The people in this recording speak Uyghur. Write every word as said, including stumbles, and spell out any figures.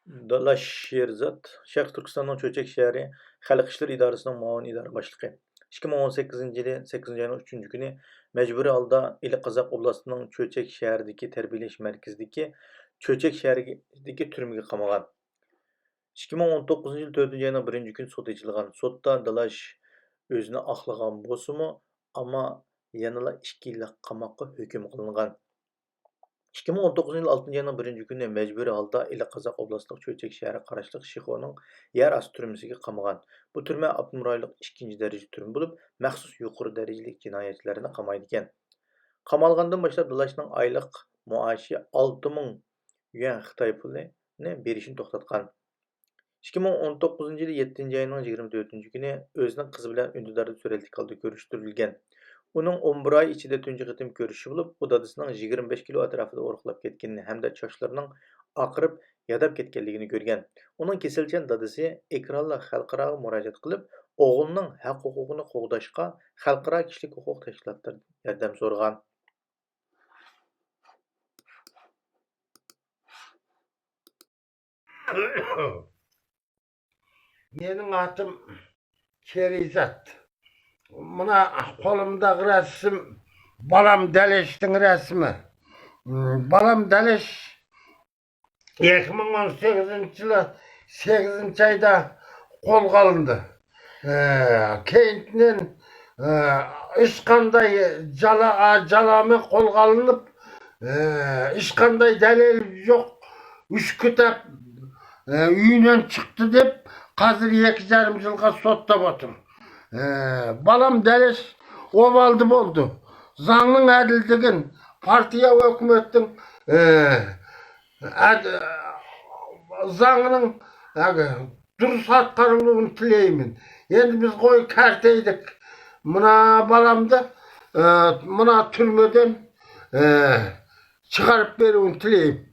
دالاش شېرىزات، شەرقىي تۈركىستاننىڭ چۆچەك شەھىرى خەلق ئىشلىرى ئىدارىسىنىڭ مۇئاۋىن ئىدارە باشلىقى. ئىككى مىڭ ئون سەككىزىنچى يىلى سەككىزىنچى ئاينىڭ ئۈچىنچى كۈنى مەجبۇرىي ھالدا ئىلى قازاق ئوبلاستىنىڭ چۆچەك شەھىرىدىكى تەربىيەلەش مەركىزىدىكى چۆچەك شەھىرىدىكى تۈرمىگە قامىغان. ئىككى مىڭ ئون توققۇزىنچى يىل تۆتىنچى ئاينىڭ بىرىنچى كۈنى سوت ئېچىلغان. سوتتا دالاش ئۆزىنى ئاقلىغان بولسىمۇ، ئەمما يەنىلا ئىككى يىللىق قاماققا ھۆكۈم قىلىنغان. ئىككى مىڭ ئون توققۇزىنچى يىل ئالتىنچى ئاينىڭ بىرىنچى كۈنى مەجبۇرىي ھالدا ئىلى قازاق ئوبلاستلىق چۆچەك شەھىرىگە قاراشلىق شىخۇنىڭ يەر ئاستى تۈرمىسىگە قامىغان. بۇ تۈرمە ئاپتونوم رايونلۇق ئىككىنچى دەرىجە تۈرمە بولۇپ، مەخسۇس يۇقىرى دەرىجىلىك جىنايەتچىلەرنى قامايدىكەن. قامالغاندىن باشلاپ دالاشنىڭ ئايلىق مائاشى ئالتە مىڭ يۈەن خىتاي پۇلىنى بېرىشنى توختاتقان. ئىككى مىڭ ئون توققۇزىنچى يىلى يەتتىنچى ئاينىڭ يىگىرمە تۆتىنچى كۈنى ئۆزىنىڭ قىزى بىلەن ئۈندىداردا سۈرەتلىك ھالدا كۆرۈشتۈرۈلگەن. ئۇنىڭ ئون بىر ئاي ئىچىدە تۇنجى قېتىم كۆرۈشۈشى بولۇپ، ئۇ دادىسىنىڭ يىگىرمە بەش كىلو ئەتراپىدا ئورۇقلاپ كەتكىنىنى ھەمدە چاچلىرىنىڭ ئاقىرىپ، ياداپ كەتكەنلىكىنى كۆرگەن. ئۇنىڭ كېسەلچان دادىسى ئېكرانلىق خەلقئاراغا مۇراجىئەت قىلىپ، ئوغلىنىڭ ھەق ھوقۇقىنى قوغداشقا خەلقئارا كىشىلىك ھوقۇق تەشكىلاتلىرىدىن ياردەم سورىغان. مېنىڭ ئاتىم شېرىزات. مانا قولۇمداغى رەسىم بالام دەلەشنىڭ رەسىمى. بالام دەلەش ئىككى مىڭ ئون سەككىزىنچى يىلى سەككىزىنچى ئايدا قولغا ئالىندى. ئە، كېيىندىن، ئە، ھېچقانداق جالا-، جالامى قولغا ئالىنىپ، ئە، ھېچقانداق دەلىل يوق. ئۈچ كىتاب، ئە، ئۆيدىن چىقتى دەپ، ھازىر ئىككى يېرىم يىلغا سوتلاپ ئولتۇر. ئە، بالام دەلەش ئوۋالدا بولدى. زاڭنىڭ ئەدىل دېگەن پارتىيە ھۆكۈمەتنىڭ، ئە، ئەد-، زاڭنىڭ، ئە، دۇرۇس ئاتقارىلىۋىنى تىلەيمەن. ئەمدى بىز قوي كەرتەيدىك. مانا بالامنى، ئە، مانا تۈرمىدىن، ئە، چىقىرىپ بېرىۋىنى تىلەيمەن.